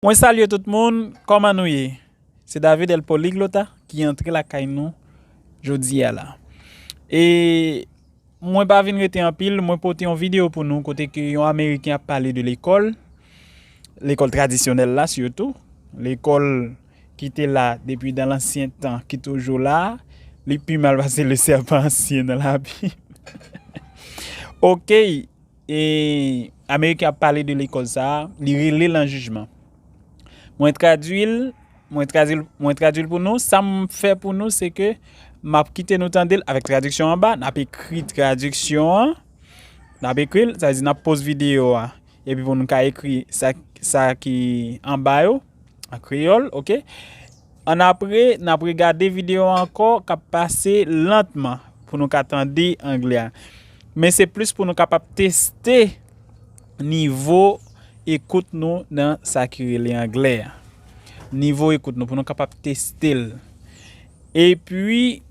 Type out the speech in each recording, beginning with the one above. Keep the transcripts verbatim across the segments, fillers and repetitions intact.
Mwen salye tout moun, kòman nou ye? Se David El Poliglota ki antre lakay nou jodi a la. E mwen pa vin rete anpil, mwen pote yon videyo pou nou kote ke yon Ameriken ap pale de lekòl, lekòl tradisyonèl la sitou, lekòl ki te la depi dan lansyen tan, ki toujou la, li pi mal pase le sèpan ansyen nan Labib. Ok, e Ameriken ap pale de lekòl sa a, li rele l an jijman. Mwen tradui l, mwen tradui l, mwen tradui l pou nou. Sa m fè pou nou, se ke m ap kite nou tande l avèk tradiksyon anba. N ap ekri tradiksyon an. N ap ekri l, sa vle di n ap poz videyo a. Epi pou nou ka ekri sa, sa ki anba yo, an kreyòl, ok? Annapre, n ap regade videyo a ankò k ap pase lantman pou nou ka tande anglè a. Men se plis pou nou kapab teste nivo ekout nou nan sa ki rele anglè a. Nivo ekout nou pou nou kapab teste l. Epi,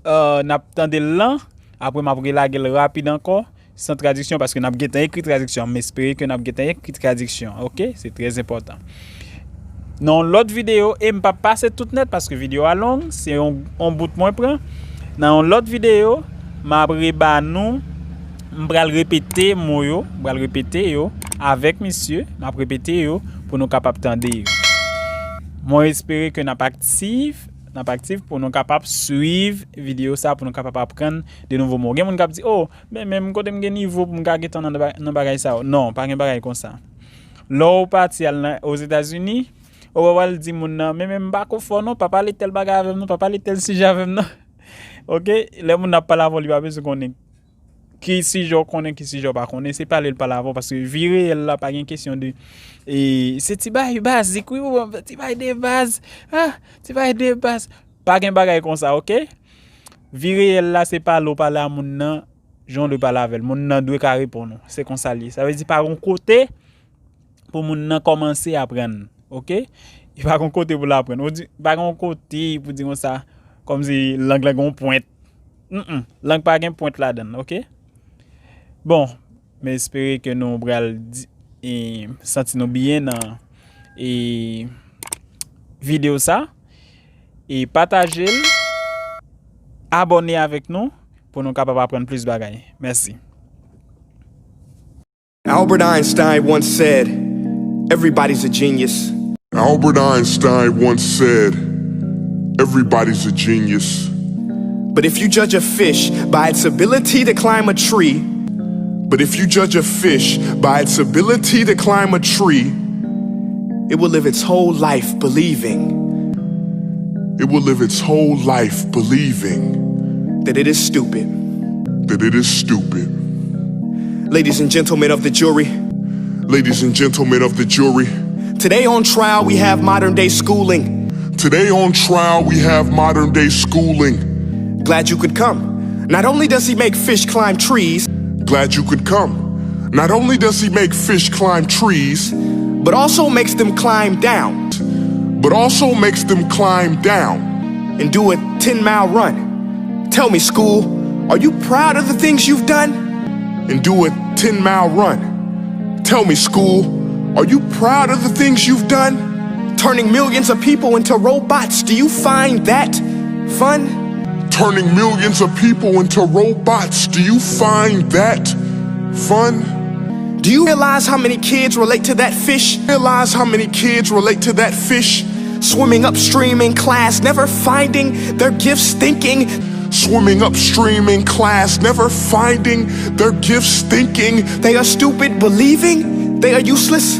euh, n ap tande l lan, apre m ap relage l rapid ankò, san tradiksyon, paske n ap gentan ekri tradiksyon. M espere ke n ap gentan ekri tradiksyon, ok? Se trè enpòtan. Nan yon lòt videyo, e m p ap pase tout nèt, paske videyo a long, se yon, yon bout mwen pran. Nan yon lòt videyo, m ap reba nou, m pral repete mo yo, m pral repete yo avèk misye, m ap repete yo pou nou kapab tande yo. Mwen espere ke n ap aktif, n ap aktif pou nou kapab swiv videyo sa, pou nou kapab aprann de nouvo mo. Gen moun k ap di, "Oh, men menm kote m gen nivo pou m ka gentan nan ba-, nan bagay sa yo." Non, pa gen bagay konsa. Lè w pati al nan, Ozetazini, ou pa pral di moun nan, "Men menm m pa ko fò non, pa pale tèl bagay avè m non, pa pale tèl sijè avè m non." Ok? Lè moun nan ap pale avè w, li pa bezwen konnen ki sijè w konnen, ki sijè w pa konnen, se pale l pale avè w, paske vi reyèl la pa gen kesyon de, e, se ti bagay bazik, wi, wi, ti bagay de baz, ah, ti bagay de baz. Pa gen bagay konsa, ok? Vi reyèl la, se pale w pale a moun nan, jan w dwe pale avè l. Moun nan dwe ka reponn ou. Se konsa l ye. Sa vle di pa gon kote pou moun nan kòmanse aprann, ok? Li pa gon kote pou l aprann. Ou di, pa gon kote pou di konsa, kòmsi lang lan gon pwent. Mm, mm. Lang pa gen pwent ladan l, ok? Bon, m espere ke nou pral di, e, santi nou byen nan, e, videyo sa. E pataje l, abòne avèk nou pou nou kapab aprann plis bagay. Mèsi. Albert Einstein once said, "Everybody's a genius." Albert Einstein once said, "Everybody's a genius." But if you judge a fish by its ability to climb a tree, but if you judge a fish by its ability to climb a tree, it will live its whole life believing, it will live its whole life believing that it is stupid, that it is stupid. Ladies and gentlemen of the jury, ladies and gentlemen of the jury, today on trial we have modern day schooling. Today on trial we have modern day schooling. Glad you could come. Not only does he make fish climb trees, glad you could come. Not only does he make fish climb trees, but also makes them climb down, but also makes them climb down and do a ten mile run. Tell me, school, are you proud of the things you've done? And do a ten mile run. Tell me, school, are you proud of the things you've done? Turning millions of people into robots, do you find that fun? Turning millions of people into robots, do you find that fun? Do you realize how many kids relate to that fish? Realize how many kids relate to that fish? Swimming upstream in class, never finding their gifts, thinking, swimming upstream in class, never finding their gifts, thinking they are stupid, believing they are useless.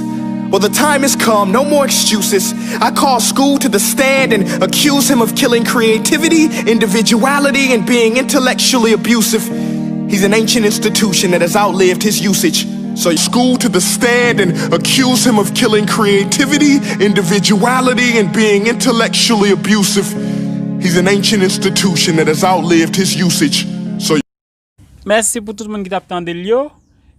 Well, the time has come, no more excuses. I call school to the stand and accuse him of killing creativity, individuality, and being intellectually abusive. He's an ancient institution that has outlived his usage. So school to the stand and accuse him of killing creativity, individuality, and being intellectually abusive. He's an ancient institution that has outlived his usage. So Mèsi pou tout moun ki t ap tande l yo.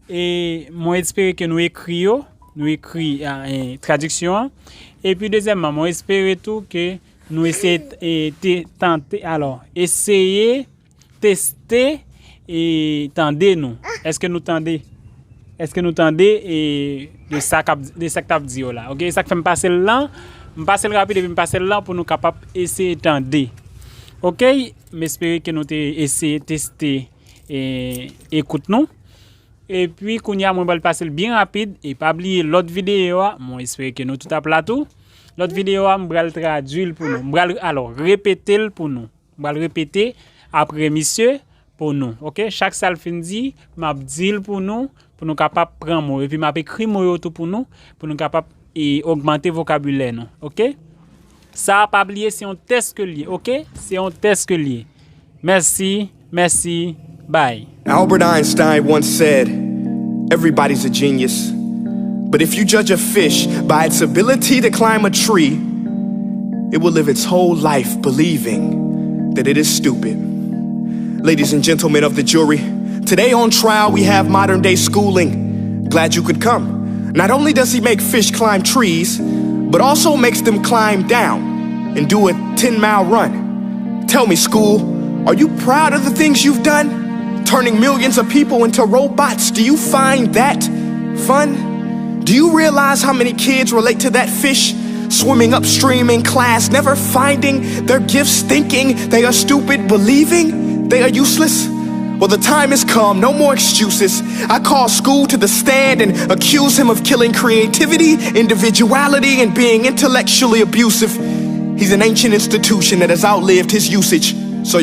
E mwen espere ke nou ekri yo, nou ekri, a, e, tradiksyon an. Epi dezyèmman, mwen espere tou ke nou eseye, e, te, tante, alò, eseye teste e tande nou. Èske nou tande? Èske nou tande e, de sa k ap, de sa k t ap di yo la? Oke, e sa k fè m pase l lan, m pase l rapid epi m pase l lan pou nou kapab eseye tande. Oke, m espere ke nou te eseye teste e, ekout nou. Epi kounye a mwen pral pase l byen rapid e pa bliye lòt videyo a, mwen espere ke nou tout ap la tou. Lòt videyo a m pral tradui l pou nou. M pral, alò, repete l pou nou. M pral repete apre misye pou nou. Oke, chak sa l fin di, m ap di l pou nou, pou nou kapab pran mo yo. Epi m ap ekri mo yo tou pou nou, pou nou kapab e, ogmante vokabilè nou. Oke? Sa a pa bliye, se yon tès ke l ye. Oke? Se yon tès ke l ye. Mèsi, mèsi, bay. Now, Albert Einstein once said, "Everybody's a genius. But if you judge a fish by its ability to climb a tree, it will live its whole life believing that it is stupid." Ladies and gentlemen of the jury, today on trial we have modern day schooling. Glad you could come. Not only does he make fish climb trees, but also makes them climb down and do a ten mile run. Tell me, school, are you proud of the things you've done? Turning millions of people into robots, do you find that fun? Do you realize how many kids relate to that fish? Swimming upstream in class, never finding their gifts, thinking they are stupid, believing they are useless? Well, the time has come, no more excuses. I call school to the stand and accuse him of killing creativity, individuality, and being intellectually abusive. He's an ancient institution that has outlived his usage.